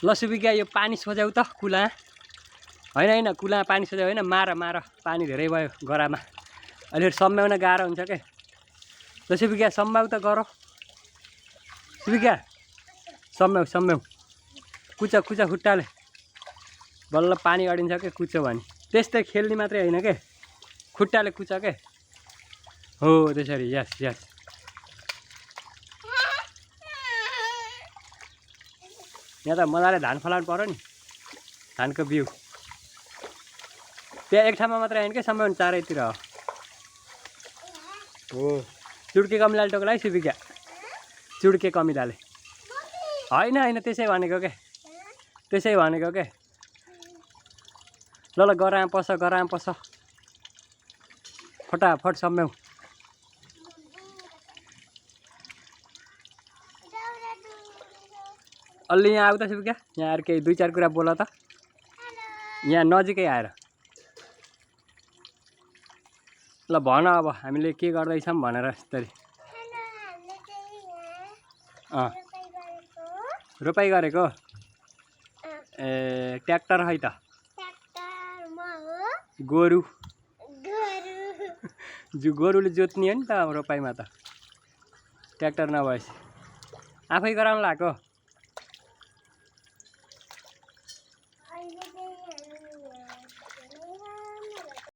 ल सुबिका यो पानी सोझ्याउ त कुला होइन कुला पानी सोझ्याउ होइन मार पानी धेरै भयो गरामा अलिअलि सम्झाउन गाह्रो हुन्छ के ल सुबिका सम्झाउ त गर सुबिका सम्झाउ कुच खुट्टाले बल्ल पानी अडिन्छ के कुच्यो भने त्यस्तै खेल्ने मात्रै होइन के खुट्टाले कुच के हो त्यसरी यस यहाँ त मजाले धान फलाउनु पर्यो नि धानको बिउ त्यहाँ एक ठाउँमा मात्रै होइन कि सम्भावना चारैतिर हो चुड्के कमिलाले टोक्ला है सुबिका चुड्के कमिलाले होइन त्यसै भनेको के ल गराम पस फटाफट सम्झाउ अलि यहाँ आऊ त सुबिका यहाँ आएर केही 2-4 कुरा बोल त यहाँ नजिकै आएर ल भन अब हामीले के गर्दैछौँ भनेर यसरी रोपाइ गरेको ए ट्र्याक्टर है त गोरुले जोत्ने हो नि त रोपाइमा त ट्र्याक्टर नभएपछि आफै गराउनु लाग्यो